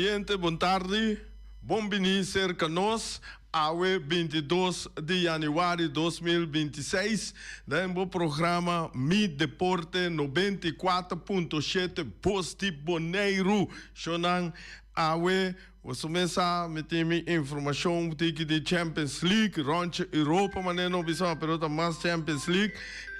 Oyente, bon tardi. Bon bini serka nos awe 22 di yanüari 2026 den bo programa Mi Deporte 94.7 Bos di Boneiru. Shownan awe boso mes sa mi tin mi informashon tiki di Champions League ròntje Europa manera no bisa pero ta mas Champions League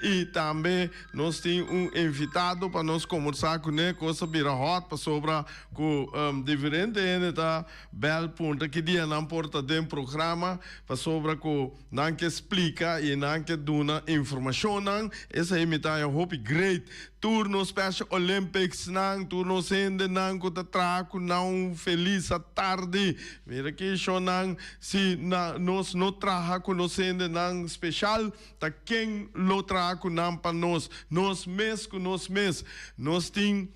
i tambe nos tin un invitado pa nos kombersá kuné. Kos a bira hòt pasobra ku diferente hende ta bèl puntra ki dia nan por ta den programa pasobra ku nan ke splika i nan ke duna informashonnan. Esei mi ta haña hopi great. Tur nos Special Olympics nan, tur nos hendenan ku ta traha ku nan un felis atardi. Mira ki shonnan si na nos no traha ku nos hendenan speshal ta ken lo traha ku nan pa nos? Nos mes ku nos mes. Nos tin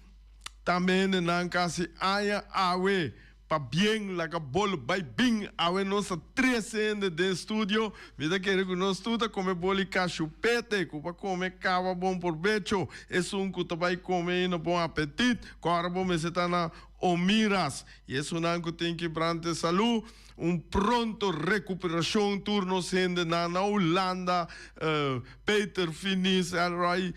tambe hendenan kasi aña awe Pabien laga bolo bai bin awe nos ta tres hende den studio mi ta kere ku nos tur ta kome boli kashupete ku pa kome kaba bon porbecho esun ku ta bai kome aina bon apetit ku ora bo mester ta na Omiras i esunnan ku tin kibrante salu un pronto rekuperashon tur nos hendenan na Hulanda Peter Finis Elroy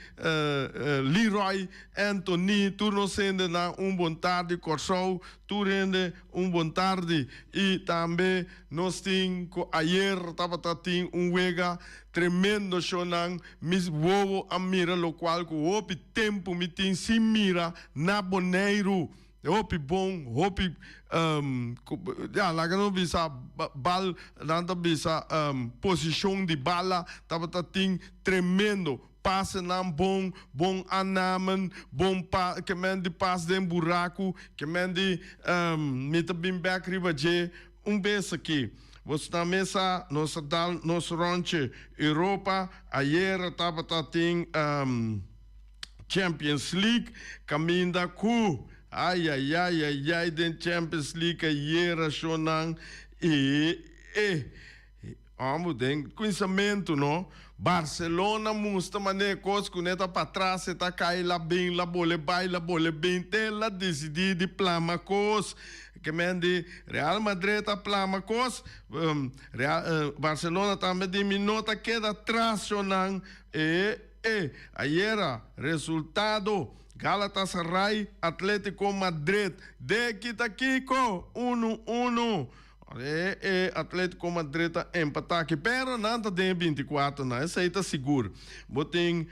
Leroy Anthony tur nos hendenan un bon tardi Kòrsou Tur hende un bon tardi y tambe nos tin cu ayer tabata tin un wega tremendo shownan mis wowo a mira locual cu hopi tempo mi tin sin mira na Boneiru hopi bon hopi ya laga nos bisa bal nan ta bisa posicion di bala tabata tin tremendo. Pasenan bon, bon aannamen, bon pa, ke men di pas den buraku, ke men di, mi ta bin bek riba dje un bes aki. Boso ta mesa, nos a dal nos rondje Europa, ayera tabata tin Champions League, kaminda ku, ayayayayay den Champions League ayera shownan e e. Amo den kuinsamentu no. Barcelona musta manera kos ku ne ta patras e ta kai la bin la bole bai la bole bin te la disidí di plama kos. Ke men di Real Madrid a plama kos Real Barcelona tambe di mi no ta keda tras shonnan e e ayera resultado Galatasaray Atletico Madrid de kita kiko unu unu. E e Atletico Madrid ta empatá aki, pero nan ta den e 24 nan, esei ta sigur. Bo tin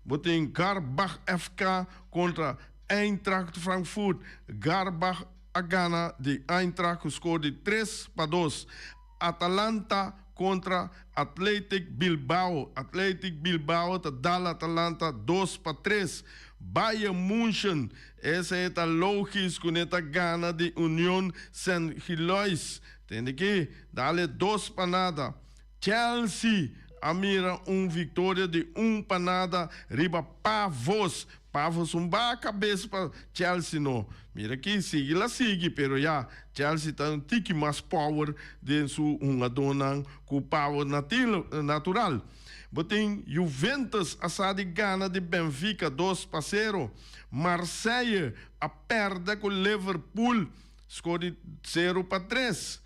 bo tin Garbach FK kontra Eintracht Frankfurt. Garbach a gana di Eintracht ku skor di 3-2. Atalanta kontra Athletic Bilbao. Athletic Bilbao ta dal Atalanta 2-3. Bayern München Esei ta logis ku ne ta gana di Union Saint Gilloise. Tende ki dale 2-0. Chelsea a mira un viktoria di 1-0 riba Pavos. Pavos un baha kabes pa Chelsea no. Mira ki sigui la sigui pero ya Chelsea ta un tiki mas power den su hungadónan ku Pavos natural. Bo tin Juventus a sa di gana di Benfica 2-0. Marseille a pèrdè ku Liverpool skor di 0-3.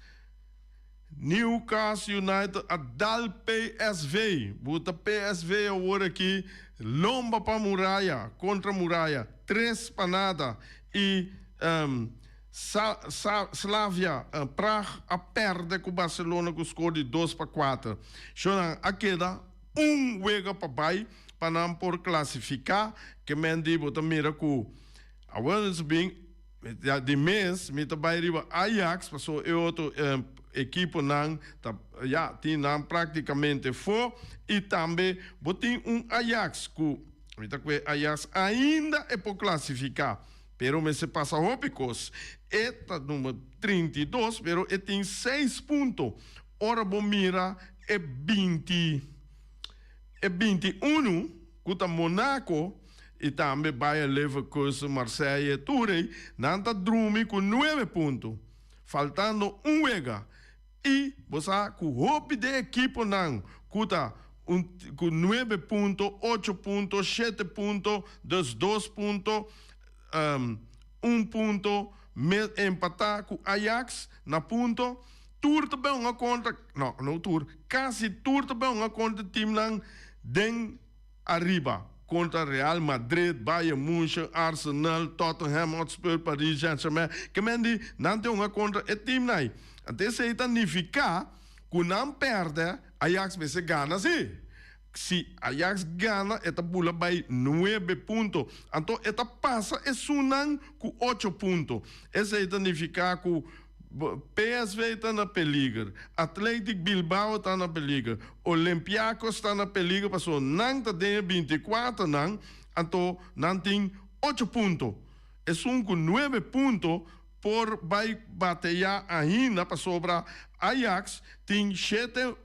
Newcastle United a dal PSV. Buta PSV awor aki lomba pa muraya, kontra muraya, 3-0. I Slavia Praag a pèrdè ku Barcelona ku skor di 2-4. Shownan a keda un wega pa bai pa nan por klasifiká. Ke men di bo ta mira ku awor nos bin di mes mi ta bai riba Ajax paso e otro ekiponan ta ya tin nan praktikamente fo i tambe bo tin un Ajax ku mi ta kue Ajax ainda e por klasifiká pero mester pasa hopi kos. E ta number 32 pero e tin 6 punto ora bo mira e 20 e 21 ku ta Monaco i tambe Bayer Leverkusen, Marseille, tur ei, nan ta drumi ku 9 punto, faltando un wega. I bo sa ku hopi den ekiponan ku ta un ku 9 punto, 8 punto, 7 punto, dus 2 punto, 1 punto. Me empatá ku Ajax na punto. Tur ta bin hunga kontra, no, no tur, kasi tur ta bin hunga kontra timnan den ariba. Kontra Real Madrid, Bayern Munchen, Arsenal, Tottenham Hotspur, Paris Saint-Germain. Ke men di nan tin hunga kontra e timnan ei. Anto esei ta nifiká ku nan pèrdè, Ajax mester gana si. Si Ajax gana e ta bula bai nuebe punto. Anto e ta pasa esunnan ku ocho punto. Esei ta nifiká ku PSV ta na peliger, Athletic Bilbao ta na peliger, Olympiacos ta na peliger pasobra nan ta den e binti kuater nan, anto nan tin ocho punto. Esun ku nuebe punto por bai bateyá ainda pasobra Ajax tin shete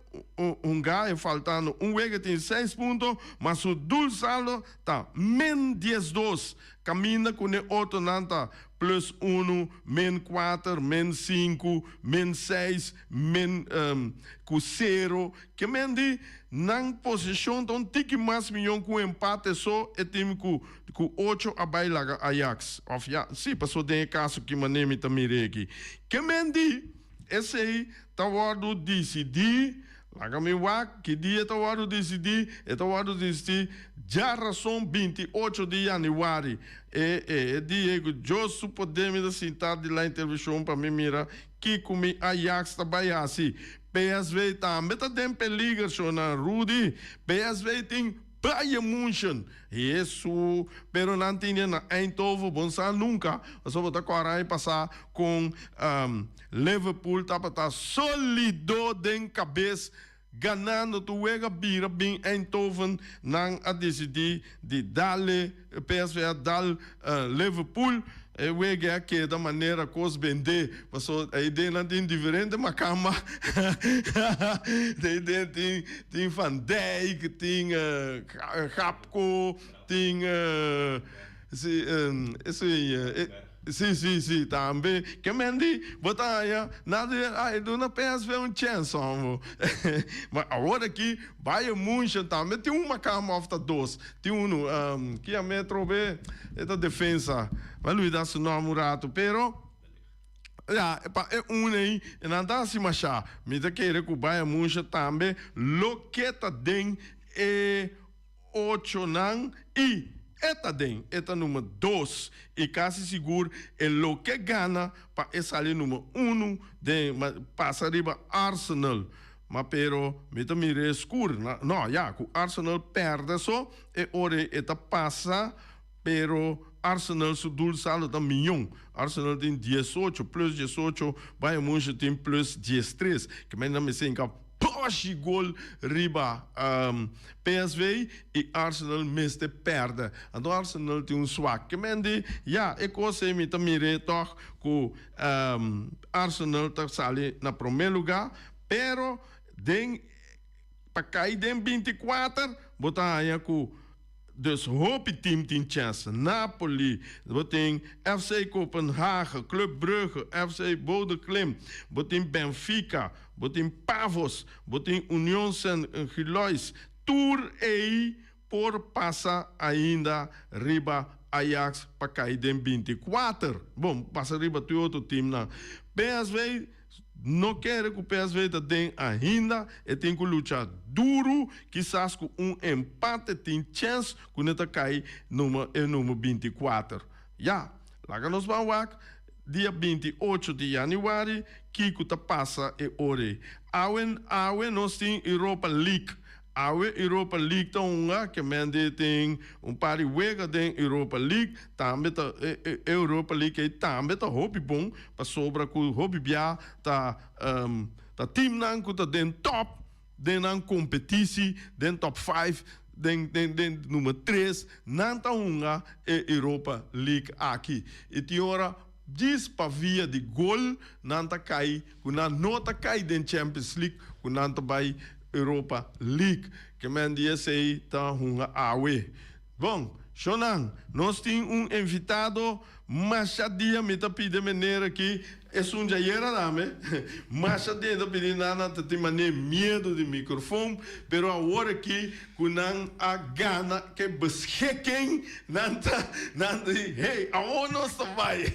hungá e faltando un wega tin seis punto, ma su doelsaldo ta min 12, kaminda ku ne otronan ta plus unu, min kuater, min sinku, min seis, min ku sero. Ke men di nan posishon ta un tiki mas miyon ku un empate so e tim ku ku ocho a bai laga Ajax. Of ya, si, paso den e kaso ki manera mi ta mira aki. Ke men di esei ta wòrdu disidí, laga mi wak ki dia ta wòrdu disidí, e ta wòrdu disidí djarason 28 di yanüari. E e e dia ei ku Dios su poder mi ta sintá dilanti televishon pa mi mira kiko mi Ajax ta bai hasi. PSV tambe ta den peliger, shona Rudy. PSV tin Bayern Munchen. Hesu, pero nan tin na Eindhoven, bon sa nunca. Pasobra bo ta kòrda aña pasá kon Liverpool tabata solido den kabes ganando tur wega bira bin Eindhoven nan a disidí di dale PSV a dal Liverpool. E wega a keda manera kos bendé paso ei den nan tin diferente makamba ei den tin tin Van Dijk tin Gakpo tin si esei si si si tambe ke men di bo ta haña nan di ai duna PSV un chèns hombo ma awor aki Bayern Munchen tambe tin un makamba òf ta dos tin unu ki a me trobe e ta defensa mi a lubida su nòmber un ratu pero ya pa e un ei nan ta hasi masha mi ta kere ku Bayern Munchen tambe lo ke ta den e ochonan i e ta den e ta number dos i kasi sigur e lo ke gana pa e sali number uno den pasa riba Arsenal ma pero mi ta mira e skur no ya ku Arsenal perde so e ora e ta pasa pero Arsenal su doelsaldo ta miyon Arsenal tin 18 plus 18 Bayern Munchen tin plus 13 ke men nan mester hinka Poshi gol riba PSV i Arsenal mester pèrdè. Anto Arsenal tin un swak. Ke men di, ya, e kos ei mi ta mir'é tòg ku Arsenal ta sali na promé lugá, pero den pa kai den 24 bo ta haña ku Dus hopi team tin chèns. Napoli, bo tin FC Kopenhagen, Club Brugge, FC Bodø Glimt, bo tin Benfica, bo tin Pafos, bo tin Union Saint-Gilloise. Tur ei por pasa ainda riba Ajax pa kai den 24. Bon, pasa riba tur e otro teamnan. PSV No kere ku PSV ta den ainda, e tin ku lucha duru, kisas ku un empate tin chèns ku ne ta kai numa e number 24. Ya, laga nos ban wak dia 28 di yanüari kiko ta pasa e ora ei. Awe awe nos tin Europa League. Awe Europa League ta hunga, ke men di tin un par di wega den Europa League, tambe ta e Europa League ei tambe ta hopi bon pasobra ku hopi bia ta ta teamnan ku ta den top den nan kompetisi, den top five, den den den number tres, nan ta hunga e Europa League aki. I tin ora djis pa via di gol nan ta kai ku nan no ta kai den Champions League ku nan ta bai Europa League. Ke men di esei ta hunga awe. Bon, shownan, nos tin un invitado masha dia mi ta pidi meneer aki. Esun djayera tambe, masha den ta pidi nan nan ta tin manera miedu di microfoon, pero awor aki cu nan a gana ke beschikking nan ta nan ta di hey awor nos ta bay.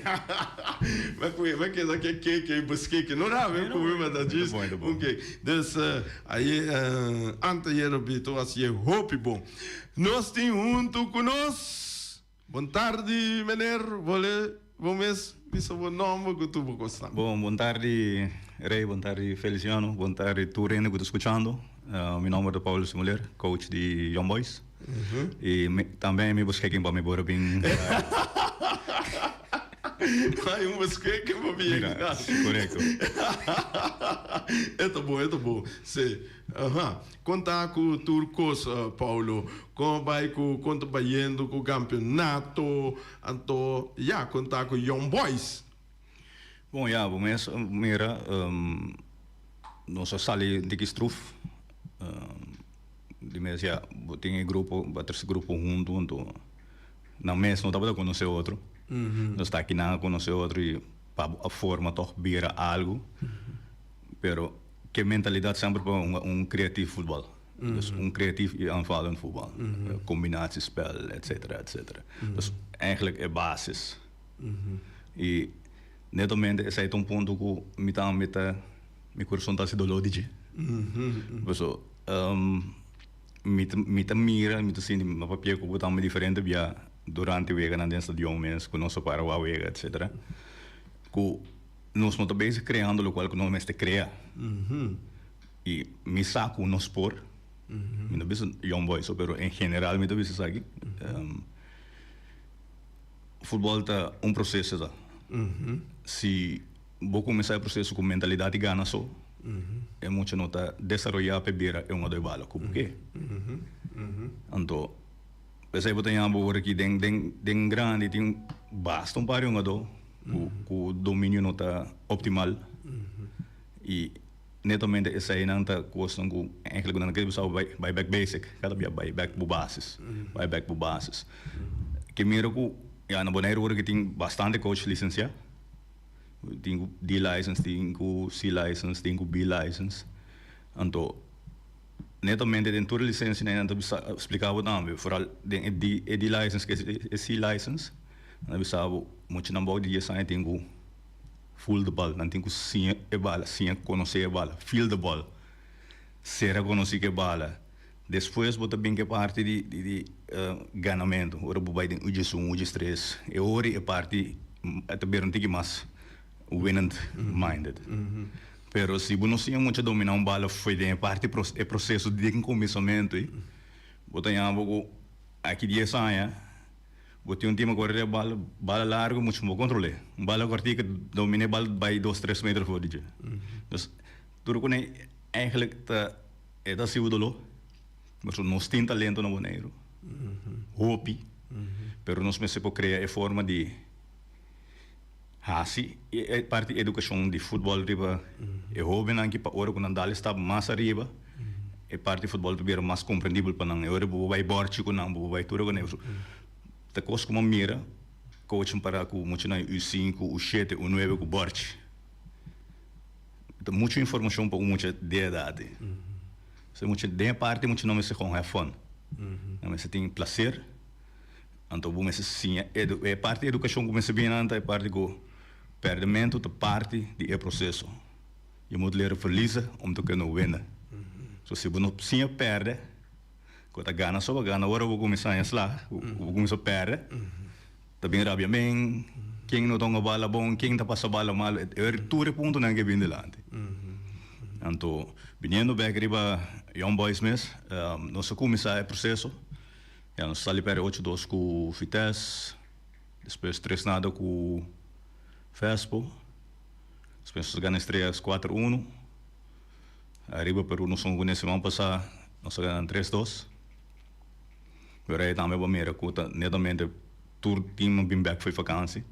Mi a mi a keda ke keke beschikking no rabe cu mi ma ta djis un kek. Dus aye anteayer Bito a hacié hopi bon. Nos tin hunto cu nos. Bon tardi meneer, bole bo mes bisa bo nomber cu tur bo cosnan. Bon, bon tardi Rey, bon tardi Feliciano, bon tardi tur hende cu ta scuchando. Mi nomber ta Paulus Muller, coach di Young Boys. Y tambe mi beschikking pa mi por a bin. Hay un beschikking pa bin Mira, corecto. E ta bon, e ta bon. Si. Aha. Kon ta ku tur kos, Paulo? Kon a bai ku kon ta bayendo ku kampeonato? Anto ya, kon ta ku Young Boys? Bon, ya, bo mes mira, nos a sali un tiki struf. Di mes ya, bo tin e grupo, bo a trese grupo huntu, anto nan mes no tabata konosé otro. Nos ta aki nan a konosé otro i pa bo a forma tòg bira algu. Pero ke mentalidad semper pa hunga un creatief voetbal. Dus un creatief y aanvallend voetbal. Combinatiespel, etcetera, etcetera. Dus eigenlijk e basis. Y netamente esey ta un punto cu mi tambe ta, mi curason ta haci dolor di dje. Paso mi ta mi ta mira, mi ta sinti, mi a papia cu bo tambe diferente bia durante weganan den stadion mes cu nos a para wak wega, etcetera, cu. Nos no ta bezig creando locual cu nos mester crea. Y mi sa cu nos por. Mi no bisa Young Boys so, pero en general mi ta bisa esaki. Futbol ta un proceso ta. Si bo cuminsa e proceso cu mentalidad di gana so, e mucha no ta desaroya pa e bira e hungador bala cu bo ke. Anto, p'esei bo ta yama bo ora aki den den grandi tin basta un par di hungador. Ku dominio no ta optimal i netamente eseinan ta kosnan ku eigenlijk nan ta bisa bai bai back basic, kada bia bai back bo basis, bai back bo basis. Ke mira ku ya na Boneiru ora ke tin bastante coach lisensiá, tin ku D license, tin ku C license, tin ku B license, anto netamente den tur e lisensianan nan ta bisa splika bo tambe, foral den e D e D license ku e C license. Nan a bisa bo, muchanan bou di dies aña tin ku voel de bal, nan tin ku siña e bala, siña konosé e bala, feel the ball, sera konosí ku e bala. Despues bo ta bin ku e parti di di ganamentu, ora bo bai den u dies un, u dies tres, e ora e parti ta bira un tiki mas winnend minded. Pero si bo no siña mucha dominá un bala fo'i den e parti e proseso den kuminsamentu ei, bo ta yama bo ku aki dies aña. Bo tin un tim a kore riba bal, bala largu muchu bo kontrol'é. Un bala kòrtiku dominé bal bai dos tres meter for di dje. Dus tur ku nan eigenlijk ta e ta hasi bo doló pasobra nos tin talento na Boneiru, hopi, pero nos mester por krea e forma di hasi e parti edukashon di futbòl riba e hóbennan ki pa ora ku nan dal e stap mas ariba e parti futbòl ta bira mas komprendibel pa nan. E ora bo bai bòrchi ku nan, bo bai tur ku nan. Ta kos ku bo mira coachnan para ku muchanan U sinku, U shete, U nuebe ku bòrchi. Ta muchu informashon pa un mucha di e edat ei. So e mucha den e parti mucha nan mester kon have fun. Nan mester tin plaser. Anto bo mester siña edu e parti di edukashon ku mester bini nan ta e parti ku pèrdèmentu ta parti di e proseso. Je moet leren verliezen om te kunnen winnen. So si bo no siña pèrdè, ku ta gana so bo gana ora bo kuminsá haña sla, bo kuminsá pèrdè, ta bin rabia men, ken no ta hunga bala bon, ken ta pasa bala malu, e tur e puntonan ke bin dilanti. Anto biniendo bèk riba Young Boys mes, nos a kuminsá e proseso. Ya nos sali perde ocho dos ku Vitesse, despues tres nada ku Vespo, despues nos a gana Estrellas kuater uno, ariba Peru nos hunga kuné siman pasá nos a gana tres dos. Pero ei tambe bo mira ku ta netamente tur team a bin bek for vakansi,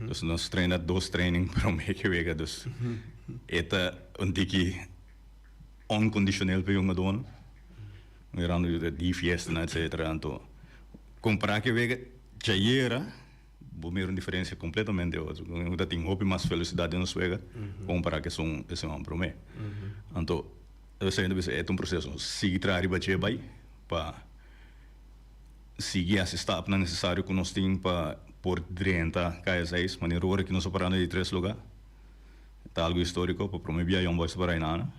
dus nos traina dos training promé ke wega, dus e ta un tiki oncondicioneel pa e hungadónan. Mirando di fiestanan etcetera anto compara ke wega djayera. Bo mira un diferencia completamente otro. Cu ta tin hopi mas velocidad den nos wega compara cu esun e siman prome. Anto esei ta bisa e ta un proceso. Nos sigui traha riba dje bay pa sigui haci stapnan necesario cu nos tin pa por drenta KSA's. Manera ora cu nos a para na di tres lugar ta algo historico pa prome bia Young Boys ta para ainana.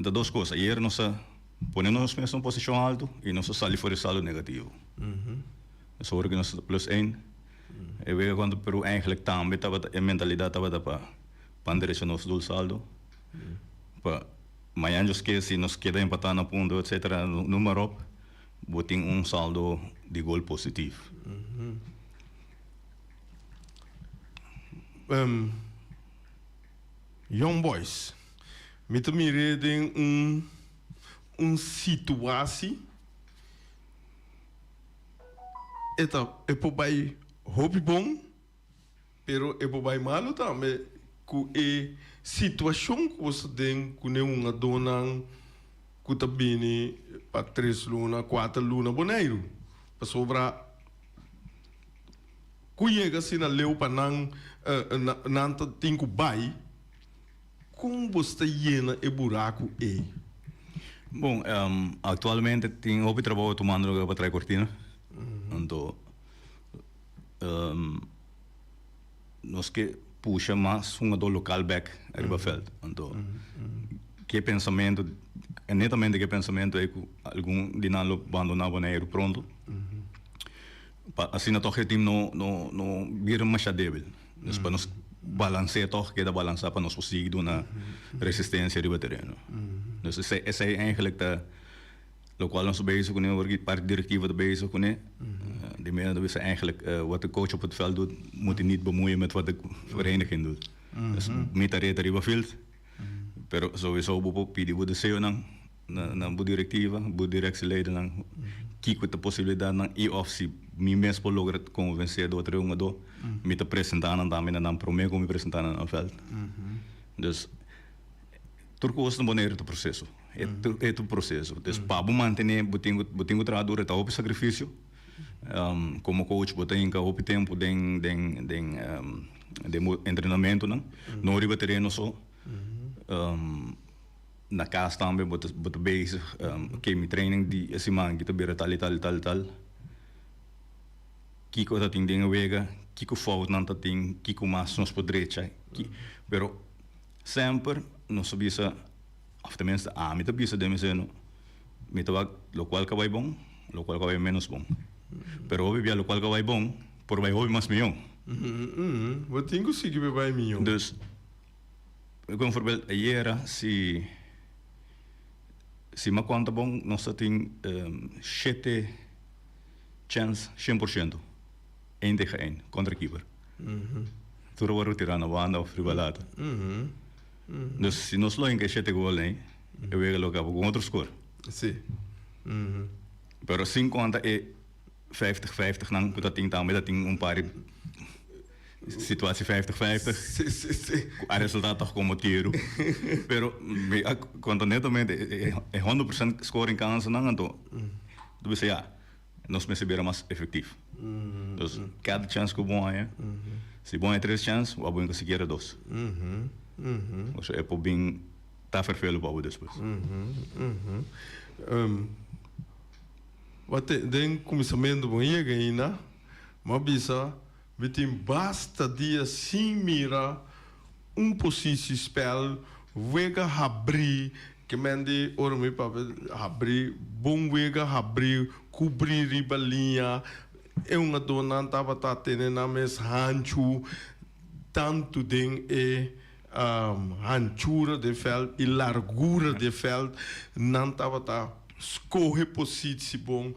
Ta dos cos, ayer nos a pone nos mes na un posicion alto y nos a sali for e saldo negativo. Nos ora cu nos ta plus een, e wega contra Peru eigenlijk tambe tabata e mentalidad tabata pa pa enderecha nos doelsaldo, pa mañan djos ke si nos keda empata na punto etcetera noem maar op, bo tin un saldo di gol positief. Young Boys, mi ta mir'é den un un situatie e ta e por bai hopi bon pero e por bai malu tambe ku e situashon ku bo sta den ku ne hungadónan ku ta bini pa tres luna kuater luna Boneiru pasobra Ku yega asina leu pa nan nan ta tin ku bai, kon bo sta yena e buraku ei? Bon, aktualmente tin hopi trabou tumando lugar pa trae kortina. Anto nos ke pusha mas hungadó lokal bèk ariba vèlt. Anto ke pensamentu, netamente ke pensamentu ei ku algun di nan lo bandoná Boneiru pronto. Pa asina tòg e tim no no no bira masha débil. Dus pa nos balans'é tòg keda balansá pa nos por sigui duna resistensia riba tereno. Dus esei esei eigenlijk ta lokual nos ta bezig kuné awor ki parti direktivo ta bezig kuné. Di mera ta bisa eigenlijk wat de coach op het veld doet moet hij niet bemoeien met wat de vereniging doet. Dus mi tarea ta riba field pero souwiso bo por pidi bo deseonan. Na bo directiva, bo directieledennan, kico ta posibilidadnan y of si mi mes por logra convence do otro hungador, mi ta presenta nan tambe na nan prome cu mi presenta nan na veld. Dus, tur cos na Boneiru ta proceso. E ta un proceso. Dus pa bo mantene bo tin bo tin cu traha duro, e ta hopi sacrificio. Como coach bo ta hinca hopi tempo den den den den bo entrenamentonan, no riba tereno so. Na cas tambe bo ta bo ta bezig, ok mi training di e siman aki ta bira tal y tal y tal y tal. Kiko ta tin den e wega, kiko foutnan ta tin, kiko mas nos por drecha. Pero semper nos ta bisa, of tenminste ami ta bisa den mi seno, mi ta wak lokual ka bai bon, lokual ka bai menos bon. Pero hopi bia lokual ka bai bon por bai hopi mas mihó. Bo tin ku sigui pa bai mihó. Dus. Bijvoorbeeld ayera si si mi a konta bon nos ta tin shete chèns 100% ein tegen ein kontra kiper. Tur a wòrdu tirá na banda òf riba lata. Dus si nos lo hinka e shete gol ei e wega lo kaba ku otro skor. Pero sin konta e vijftig vijftig nan ku ta tin tambe ta tin un par di Situatie vijftig vijftig. Sí, sí, sí. Ku a resultá tòg komo tiru. Pero mi a konta netamente e 100% scoring kansennan anto ta bisa ya nos mester bira mas efektief. Dus kada chèns ku bo haña, si bo haña tres chèns bo a brinka sikiera dos. Osea e por bin ta ferfelu pa bo despues. Wak den kuminsamentu bo yega ainda, mi a bisa Mi tin basta dia sin mira un posisi spel wega habri ke men di ora mi papia habri bon wega habri kubri riba liña e hungadónan tabata tene nan mes hanchu tantu den e hanchura den vèlt i largura den vèlt nan tabata skohe posisi bon.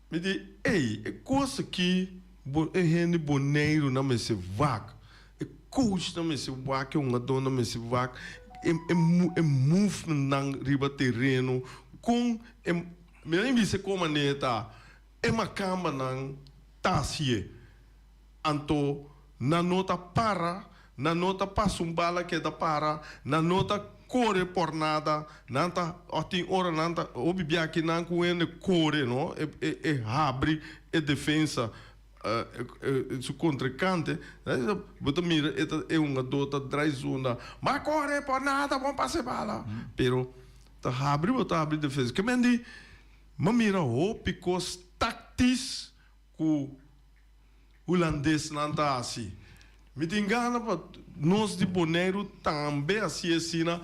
Mi di, Ey, e kos aki bo e hende Boneiru nan mester wak, e coach nan mester wak, e hungadó nan mester wak, e e e movement nan riba tereno, kon e, mi a bisa kon manera ta e makamba nan ta hasié. Anto nan no ta para, nan no ta pasa un bala keda para, nan no ta. kore por nada, nan ta òf tin ora nan ta hopi bia ki nan ku hende kore no, e e e habri e defensa su kontrinkante, bo ta mira e ta e hungadó ta drai zunda, ma kore por nada bon pasa e bala, pero ta habri bo ta habri defensa. Ke men di, mi a mira hopi kos taktis ku hulandesnan ta hasi. Mi tin gana pa nos di Boneiru tambe hasi asina,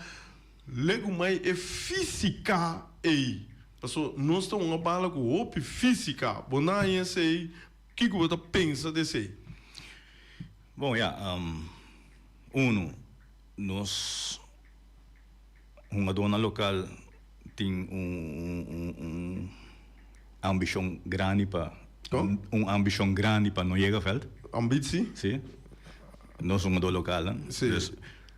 legumai e físika ei. Paso nos ta hunga bala ku hopi físika. Bo na haña esei? Kiko bo ta pensa di esei? Bon, ya, unu, nos hungadónan lokal tin un ambishon grandi pa un ambishon grandi pa no yega vèlt. Ambitsi? Si. Nos hungadó lokalnan. Si. Dus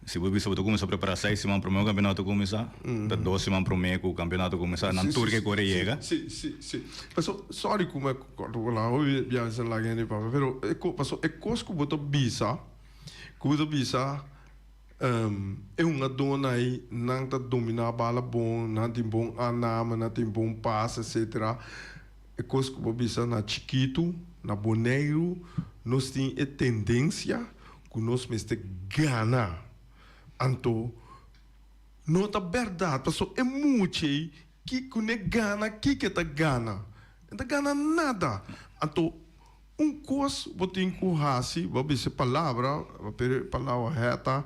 si bo bisa bo ta kuminsá prepará seis siman promé ku kampionato kuminsá, ta dos siman promé ku kampionato kuminsá, nan tur ke kore yega. Si, si, si. Paso, sorry ku mi a kòrta bo la, hopi biaha mi sa laga hende papia, pero e ko, paso e kos ku bo ta bisa, ku bo ta bisa. E hungadónan ei nan ta dominá bala bon, nan tin bon aanname, nan tin bon pas, etcetera. E kos ku bo bisa na chikitu, na Boneiru, nos tin e tendensia ku nos mester gana. Anto no ta bèrdat, pasobra e mucha ei kiko n'e gana, kiko e ta gana? E ta gana nada. Anto Un kos bo tin ku hasi, bo a bisa e palabra, pero e palabra heta,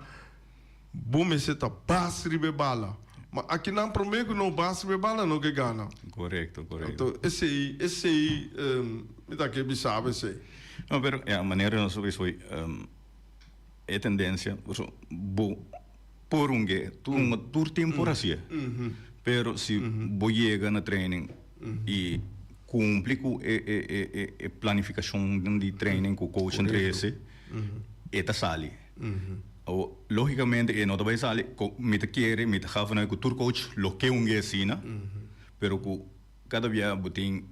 bo mester ta bas riba e bala. Ma akinan promé ku no bas riba e bala no ke gana. Korekto, korekto. Anto esei, esei mi ta ke bisa bo esei. No, pero ya, manera nos a bisa hoy, e tendensia, pasobra bo por un ke, tur tin por hasié, pero si bo yega na training i cumpli cu e e e planificacion di training cu coach a trece e ta sali. Awor logicamente e no ta bay sali mi ta kere mi ta gaf vanuit cu tur coach lo ke un ge asina pero cu cada bia bo tin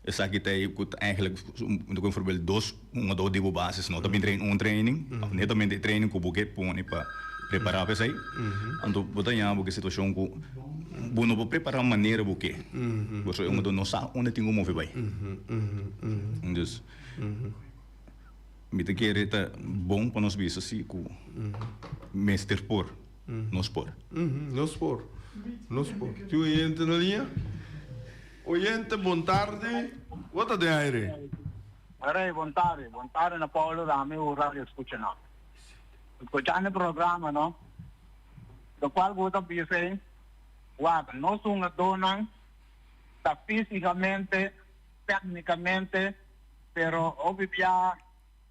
esaki ta e cu ta eigenlijk mi ta pone voorbeeld dos hungador di bo basis no ta bin train un training of netamente e training cu bo ke pone pa prepara pa esey anto bo ta yama bo ke situacion cu Bo no por prepará manera bo ke. Pasobra e hungadó no sa unda tin ku move bai. Dus, mi ta kere ta bon pa nos bisa si ku mester por, nos por. Nos por, nos por. Tin oyente na liña? Oyente, bon tardi. Bo ta den aire. Rey, bon tardi. Bon tardi na Paulo Rami u radio escucha no. Escuchando e programa no. Locual bo ta bisa ei, wak, nos hungadónan ta físicamente, técnicamente, pero hopi bia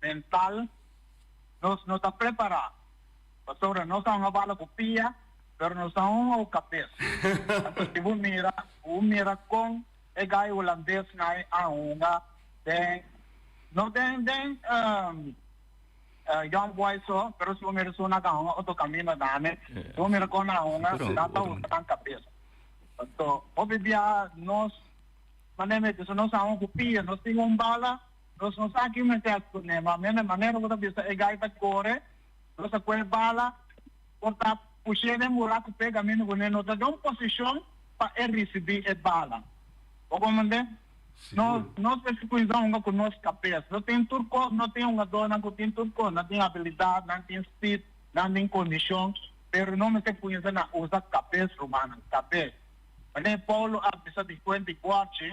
mental nos no ta prepará. Pasobra nos ta hunga bala cu pia, pero nos ta hunga cu cabes. Anto si bo mira, bo mira con e gai hulandesnan a hunga den, no den, den. Young Boys so, pero si bo mira su na ka hunga otro kaminda tambe. Si bo mira kon nan hunga, nan ta usa nan kabes. Anto, hopi bia nos, manera mi a bisa, nos a hunga ku pia, nos tin un bala, nos no sa ki mester hasi kuné. Ma manera bo ta bisa e gai ta kore, nos a kue bala, por ta push'é den buraku p'e kaminda kuné, no ta den un posishon pa e risibí e bala. Bo komprendé? Nos nos mester cuminsa hunga cu nos cabes. No tin tur cos, no tin hungadornan cu tin tur cos, nan tin habilidad, nan tin speed, nan tin condicion, pero no mester cuminsa na usa cabes rumannan, cabes. Wanneer Paulo a bisa di fuente Guarchi,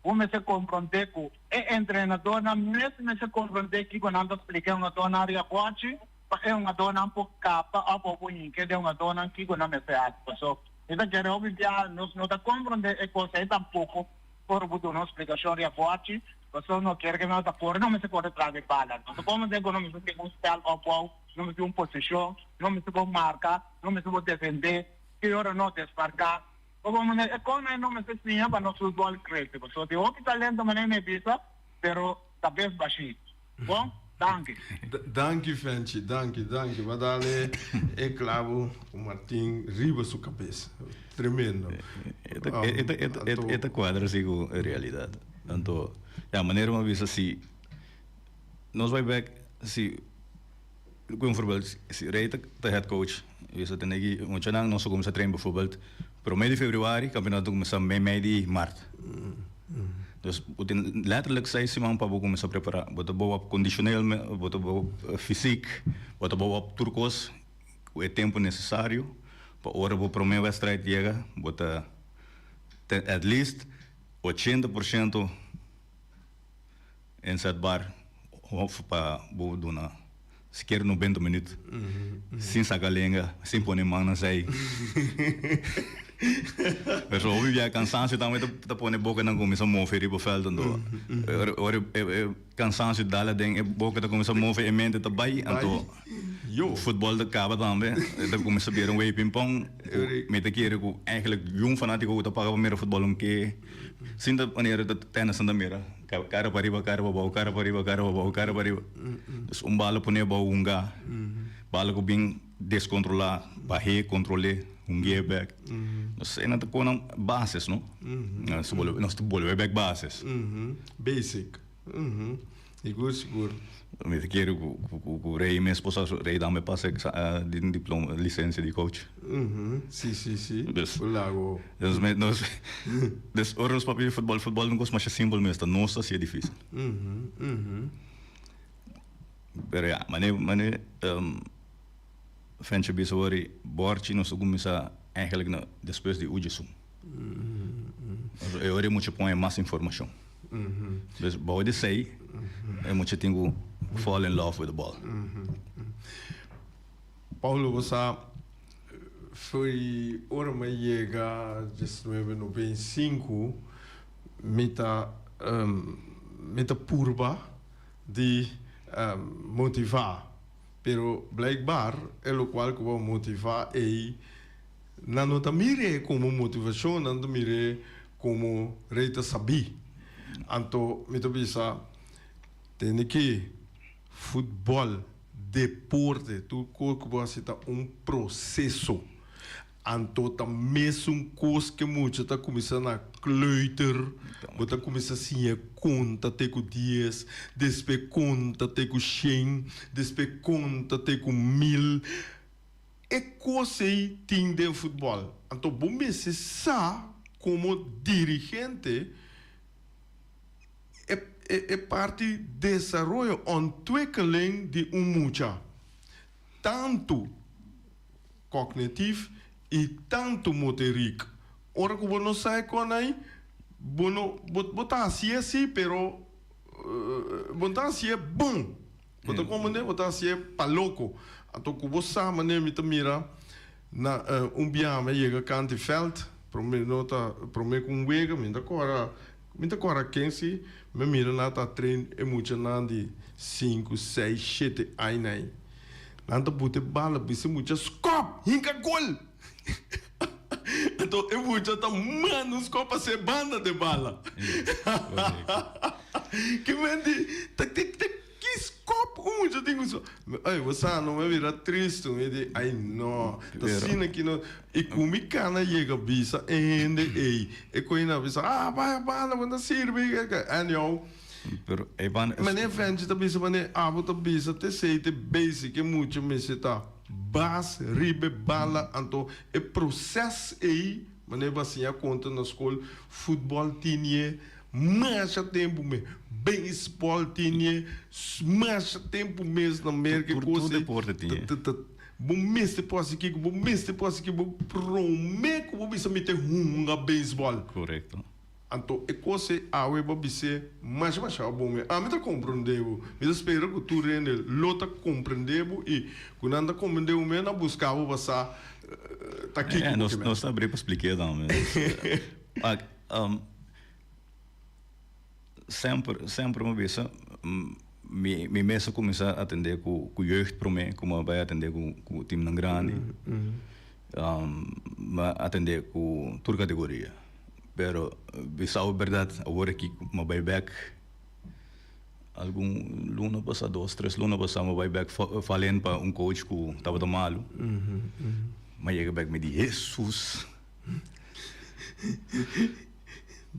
bo mester compronde cu e entrenadornan mes mester compronde kico nan ta splica e hungadornan riba Guarchi pa e hungadornan por capta of por hinca den hungadornan kico nan mester haci. Paso mi ta kere hopi biaha nos no ta compronde e cos ey tampoco. Ora bo duna un splikashon riba bòchi, pasobra no kier ke nan ta kore, no mester kore tras di bala. No ta komo den ku no mester tin un spèl òpbou, no mester tin un posishon, no mester bo marka, no mester bo defendé, ki ora no desmarká. Pasobra manera e kònan ei no mester siña pa nos futbòl krese, pasobra tin hopi talento manera mi a bisa, pero ta bes bashí. Bon, danki. Danki Fenchi, danki, danki. Bo a dale e clavo cu Martin riba su cabes. Tremendo. E ta cuadra si cu e realidad. Anto, ya, manera mi a bisa si nos bay bek, si, cu un voorbeeld, si Rey ta head coach. Bisa tende aki muchanan nos a kuminsá train bijvoorbeeld promé di februari, kampionato ta kuminsá mei mei di mart. Dus bo tin letterlijk seis siman pa bo kuminsá prepará. Bo ta bou op kondisioneel, bo ta bou op fysiek, bo ta bou op tur kos ku e tempu nesesario pa ora bo promé wèdstrijd yega bo ta at least 80% inzetbaar of pa bo duna sikiera 90 minuut sin saca lenga, sin pone man na zij. Pero hopi bia cansancio tambe ta pone bocanan cuminsa move riba veld anto ora e cansancio dal aden e boca ta cuminsa move e mente ta bay anto futbol ta caba tambe ta cuminsa bira un wei ping-pong. Mi ta kere cu eigenlijk yun fanatico cu ta paga pa mira futbol un ke Sinta manera ta tennis nan ta mira, cara pa riba, cara pa bou, cara pa riba, cara pa bou, cara pa riba. Dus un bala pone bou hunga, bala ku bin deskontrolá, bah'é, kontrol'é, hung'é bèk. Nos e nan ta pone nan bases, no? Nos ta bolbe, nos ta bolbe bèk bases. Basic. Sigur, sigur. Mi ta kere ku ku Rey mes por sa Rey tambe pasa di diploma lisensia di coach. Si si si. Dus Lago. Dus me nos dus ora nos papia di futbol futbol ta un kos masha simpel mes ta nos ta hasié difisil. Pero ya mane mane Fencho bisa wor borchi nos a kuminsá eigenlijk na despues di Ujesun. E ora e mucha pon e mas informashon. Dus bou di esei e mucha tin ku fall in love with the ball. Paulo bo sa foi ora mi a yega 1995 mi ta mi ta purba di motiva pero blijkbaar e lokual ku bo a motiva ei Nan no ta mir'é komo motivashon, nan ta mir'é komo rei ta sabí. Anto mi ta bisa, Tende ki futbòl, deporte, tur kos ku bo hasi ta un proseso. Anto ta mesun kos ku e mucha ta kuminsá na kleuter, bo ta kuminsá siña konta te ku dies, despues konta te ku shen, despues konta te ku mil. E kos ei tin den futbòl. Anto bo mester sa komo dirigente e e parti desaroyo, ontwikkeling di un mucha, tantu kognitief i tantu moteriek. Ora ku bo no sa e kon ei, bo no bo ta hasié si, pero bo no ta hasié bon. Bo ta komprendé? Bo ta hasié pa loko. Anto ku bo sa manera mi ta mira na un biaha mi a yega kant di vèlt, promé no ta promé ku un wega mi ta kòrda mi ta kòrda ken si mi a mira nan ta train e muchanan di sinku, seis, shete aña ei. Nan ta buta e bala bisa e mucha skòp! Hinka gol! Anto e mucha ta manda un skòp pasa e banda di e bala. Ke men di ta ta Ki skop un mucha tin ku so. Ay bo sa no mi a bira tristu mi di ay no ta asina ki no i ku mi kana yega bisa e hende ey e koe nan a bisa ah bai a banda bo ta sirbi anyhow Pero e banda Mane Frenchie ta bisa mane abo ta bisa te esey te basic e mucha mester ta bas riba e bala anto e proces ey mane bo a siña konta na skol futbol tinie Masha tempu mes. Beisbòl tene masha tempu mes na Merka. Tur tur deporte tene. Bo mester por hasi kiko, bo mester por hasi kiko, bo prome ku bo bisa mi ta hunga beisbòl. Korekto. Anto e kos ei awe bo a bis'é masha masha bon. Ami ta komprendé bo. Mi ta spera ku tur hende lo ta komprendé bo i ku nan ta komprendé bo mes nan buska bo pa sa ta kiko bo ke men. Nos ta abrí pa splik'é tambe. Semper, semper mi bisa, mi mi mes a kuminsá atendé ku ku jeugd promé ku mi a bai atendé ku ku timnan grandi. Mi a atendé ku tur kategoria. Pero bisau bèrdat awor aki ku mi a bai bèk algun luna pasá, dos, tres luna pasá mi a bai bèk falen pa un coach ku tabata malu. Mi a yega bèk mi di, Hesus!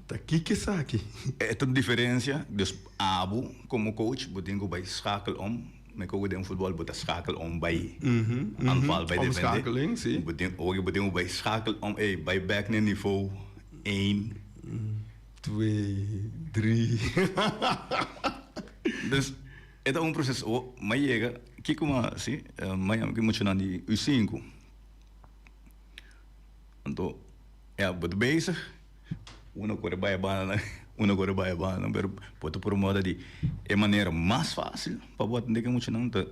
Ta kiko esaki? E ta diferencia, dus abo como coach bo tin cu bay schakel om. Me kogo den futbol bo ta schakel om bai aanval bai defende. Omschakeling, si. Bo tin oki bo tin ku bai schakel om ey bai bek na niveau één. Twee, drie. Dus e ta un proces o m'a yega kiko m'a hasi m'a yama ki muchanan di U sinku anto ya bo ta bezig. Uno kore bai e banda, uno kore bai e banda, pero bo ta por moda di e manera mas fácil pa bo atendé ku e muchanan ta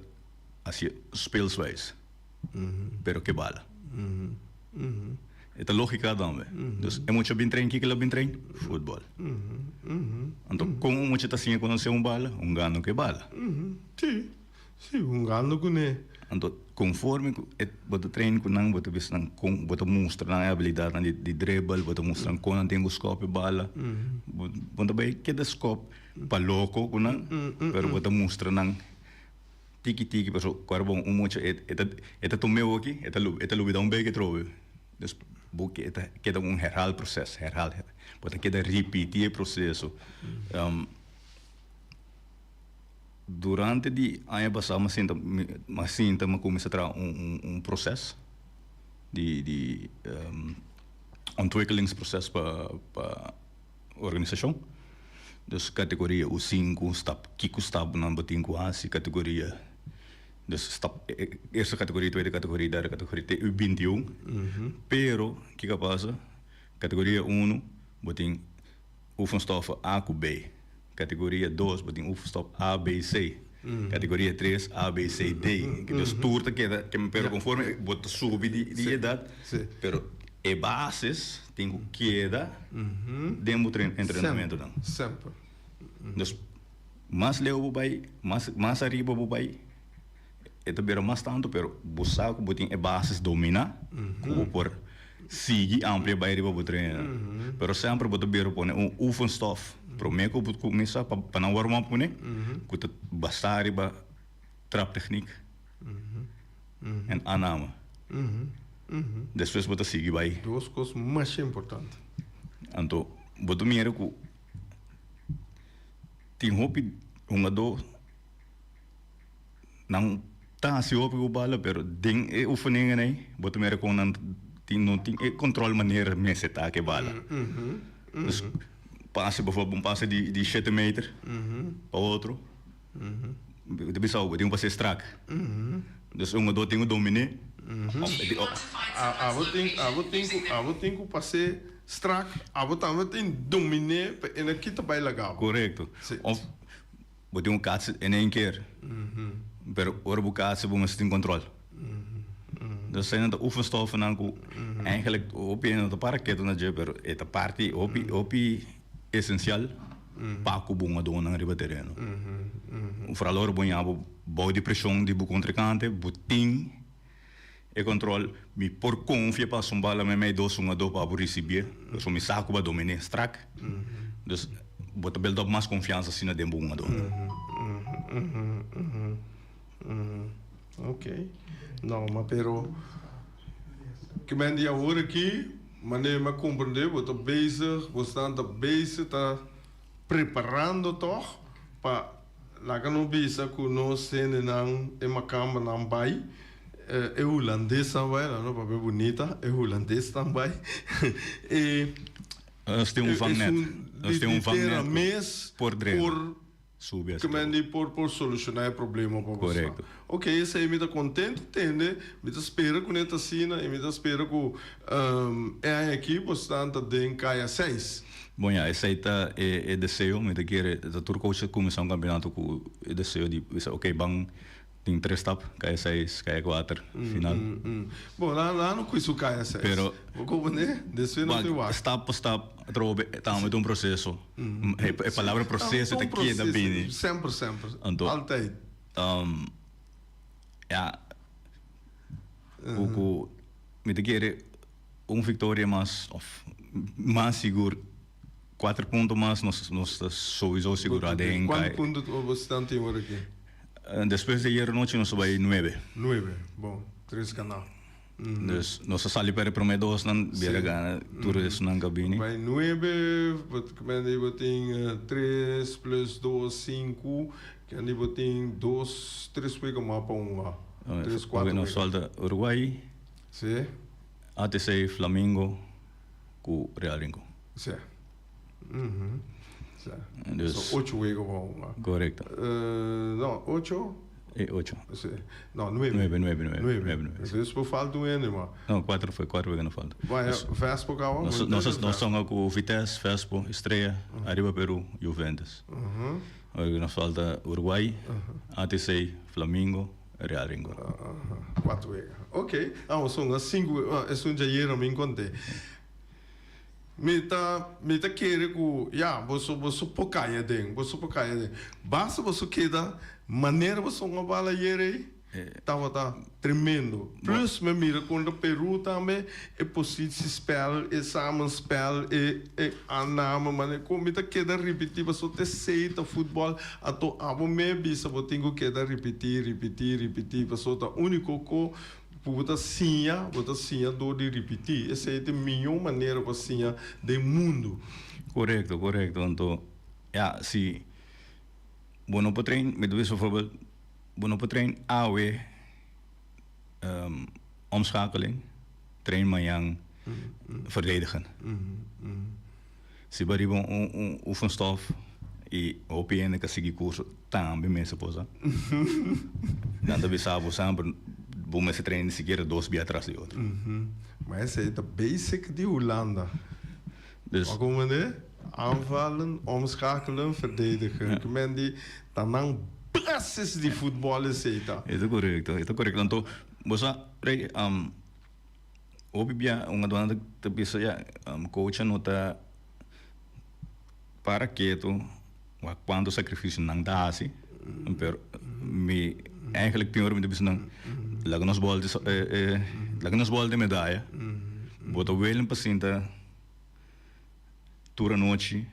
hasi speelswijs, pero ke bala. E ta lógika tambe. Dus e mucha bin train, kiko el a bin train? Futbòl. Anto kon un mucha ta siña konosé un bala? Hungando ku e bala. Sí, Sí, hungando kuné. Anto, konforme ku e bo ta train ku nan, bo ta bisa nan kon, bo ta mustra nan e abilidatnan di di dribble, bo ta mustra nan kon nan tin ku skòp e bala. Bo bo no ta bai keda skòp pa loko ku nan, pero bo ta mustra nan tiki tiki, pasobra ku ora bon un mucha e e ta e ta tum'é oki, e ta e ta lubidá un beke atrobe. Dus bo ke ta keda un herhaal proses, herhaal, bo ta keda ripití e proseso. Durante di aña pasá mi a sinta mi a sinta mi a kuminsá traha un un proses di di ontwikkelingsproces pa pa organisashon. Dus kategoria U sinku stap kiko stapnan bo tin ku hasi kategoria dus stap eerste kategoria tweede kategoria derde kategoria te U bintiun. Pero kiko a pasa kategoria unu bo tin Oefenstoffen A ku B. Kategoria dos bo tin oefenstof A, B, C. Kategoria tres A, B, C, D. Dus tur ta keda, pero konforme bo ta subi di edat, pero e basis tin ku keda den bo entrenamentonan. Semper. Dus mas leu bo bai, mas ariba bo bai, E ta bira mas tantu, pero bo sa ku bo tin e basis dominá ku bo por sigui amplia bai riba bo trena. Pero semper bo ta bira pone un oefenstof promé ku bo kuminsá pa pa nan warm up kuné ku ta basá riba traptechniek en aanname. Despues bo ta sigui bai. Dos kos masha importante. Anto bo ta mira ku tin hopi hungadó. Nan ta hasi hopi ku bala pero den e oefeningen ei bo ta mira kon nan tin no tin e control manera mester ta ku e bala. Dus pase bijvoorbeeld un pase di di shete meter pa otro bo ta bisa bo tin ku pase strak. Dus un hungador tin ku dominé of Abo tin abo tin ku abo tin ku pase strak abo tambe tin dominé pa e na kita bai laga bo. Korekto. Of Bo tin un kats en een keer, pero ora bo kats bo mester tin control. Dus esei nan ta oefenstoffennan ku eigenlijk hopi hende no ta para ketu na dje, pero e ta parti hopi hopi esencial pa ku bo hungadónan riba tereno. Vooral ora bo ña bo bou di preshon di bo kontrinkante, bo tin e control, mi por confia pa un bala mei mei dos hungadó pa bo ricibié, pasobra mi sa cu bo a dominé strak. Dus bo ta build up mas confiansa asina den bo hungadó. Ok. No, ma pero ke men di awor aki, manera mi a comprende bo ta bezig, bo stan ta bezig ta preparando toch pa Laga no bisa ku nos hendenan e makambanan bai, e hulandesnan bai, laga no papia bunita, e hulandesnan bai, e Nos tin un vangnet. Nos tin un di tera vangnet ku mes por drena. por Subi así ke men di por por solushoná e problema pa boso. Korekto. Ok, esei mi ta kontentu tende, mi ta spera ku ne ta asina i mi ta spera ku e aña aki boso ta den kaya seis. Bon ya, esei ta e e deseo, mi ta kere ta tur coach ta cuminsa un campeonato cu e deseo di bisa ok ban tin tres stap, kaya seis, kaya kuater, final. Bon, nan nan no cuis cu kaya seis. Pero Bo comprende? Despues no te wak. Stap pa stap atrobe e tambe ta un proceso. E e palabra proceso ta keda bini. Semper, semper. Anto, Altijd. ya, cu cu mi ta kere. Un victoria mas of mas sigur cuater punto mas nos nos ta sowiso sigura den Cuanto punto bo stan tin ora aki? Despues di ayer nochi nos ta bay nuebe. Nuebe, bon, tres gana. Dus nos a sali perde prome dosnan, bier a gana tur esnan ku a bini. Bai nuebe, kende bo tin tres plus dos, sinku, kende bo tin dos, tres wega mas pa hunga. Tres, kuater wega. Nos falta Uruguay, ATC, Flamingo ku Real Rincon. Si. Dus so ocho wega pa hunga. Korekto. No, ocho? E ocho. Si. No, nuebe. Nuebe, nuebe, nuebe. Nuebe. Nuebe. Dus por falta un hende mas. No, kuater foi, kuater wega no falta. Vaya, Vespo kaba? Nos, nos, nos hunga ku Vitesse, Vespo, Estrella, Arriba Peru, Juventus. Awor nos falta Uruguay, ATC, Flamingo, Real Rincon. Kuater wega. Ok. Ah, nos hunga sinku wega. Esun djayer mi konte. Mi ta mi ta kere ku ya boso boso por kai aden boso por kai aden basta boso keda manera boso un a bala ayer ei tabata tremendo plus mi a mira kontra Peru tambe e positiespel e samenspel e e aanname manera ku mi ta keda ripiti pasobra ta esei ta futbol anto abo me bisa bo tin ku keda ripiti ripiti ripiti pasobra ta uniko ku Ku bo ta siña, bo ta siña dor di ripití. Esei ta e mihó manera pa siña den mundu. Korekto, korekto. Anto, ya, si bo no por train, mi ta bisa bijvoorbeeld, bo no por train awe omschakeling, train mañan verdedigen. Si bo riba un oefenstof y hopi hende ka sigui curso tambe mester por sa. Nan ta bisa bo semper bo mester train ni sikiera dos bia tras di otro. Ma esey ta basic di Hulanda. Dus. Bo a comprende? Aanvallen, omschakelen, verdedigen. Ki men di ta nan basis di futbol esey ta. E ta corecto, e ta corecto. Anto bo sa Rey, Hopi bia un aduana ta bisa ya coach no ta para ketu wak cuanto sacrificio nan ta haci pero mi eigenlijk tin ora mi ta bisa nan laga nos bolta laga nos bolta e medaya bo ta willing pa sinta tur anochi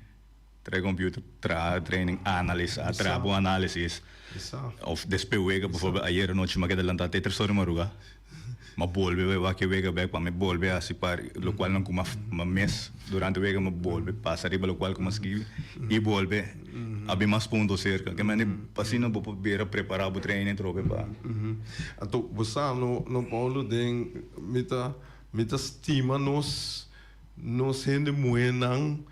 trae computer traha training analisa traha bo analisis of despues wega bijvoorbeeld ayer anochi mi a keda lanta te tres ora di maruga mi a bolbe bai wak e wega bek pa mi bolbe hasi par locual nan cu mi mes durante wega mi bolbe pasa riba locual cu mi a skibi y bolbe a bin mas punto cerca ke manera asina bo por bira prepara bo training trobe pa. Anto bo sa no no Paulo den mi ta mi ta stima nos nos hende muhenan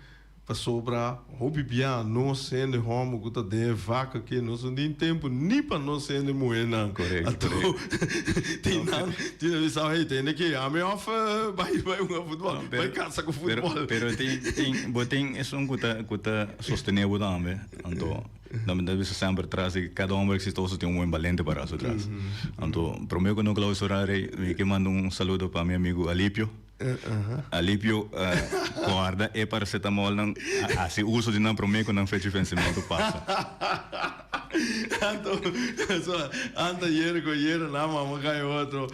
Pasobra hopi bia nos hende hòmber ku ta den e vak aki nos no tin tempu ni pa nos hende muhénan. Korekto, Anto korekto. tin nan tin nan bisa, hey, tende ke ami òf bai bai hunga futbòl, bai kasa ku Pero, futbòl. pero tin tin bo tin esun ku ta ku ta sostené bo tambe. Anto nan ta bisa semper tras di kada hòmber eksitoso tin un buen balente pará su tras. Anto promé ku no klausurá rei mi ke manda un saludo pa mi amigu Alipio. Alipio guarda e paracetamolnan, hasi uso di nan prome ku nan fecha di vensimentu pasa. Anto, so, anta yera ku yera nan mama kai otro.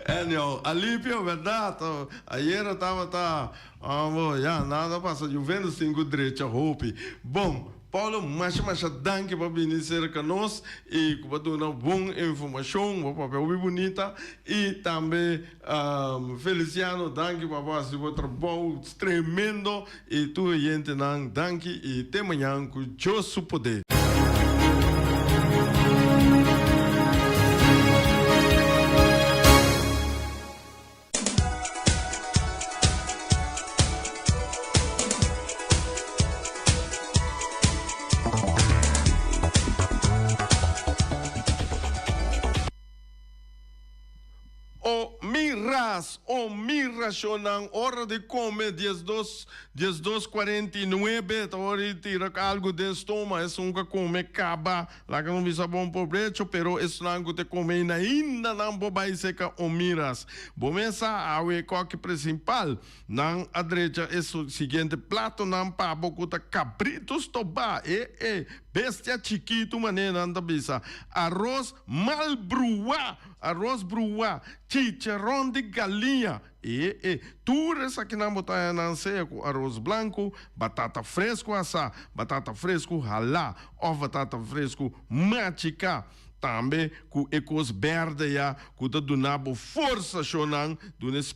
Anyhow, Alipio, bèrdat, ayera tabata, bo, ya, nada pasa, Juventus tin ku drecha hopi. Bon. Paulo, masha masha danki pa bini serka nos y cu bo duna bon informacion, bo papia hopi bunita y tambe Feliciano danki pa bo haci bo trabou tremendo y tur oyentenan danki y te mañan cu Dios su poder. O mi ras, o mi rashonnan, ora di kome, diesdos, diesdos kuarenta i nuebe, ta ora di tira algu den stoma, esun ku a kome kaba. Laga no bisa bon pobrecho, pero esnan cu te come ainda ainda nan por bay seca o miras. Bo mes sa awe coki principal. Nan a drecha e siguiente platonan pa bo cu ta cabrito stobá, e e bestia chikitu manera nan ta bisa, aros mal bruá, aros bruá, chicharon di galiña, E e tur esakinan bo ta haña nan sea ku aros blanku, batata fresku asá, batata fresku halá òf batata fresku machiká. Tambe ku e kos bèrdè ya ku ta duna bo forsa, shonnan, duna e.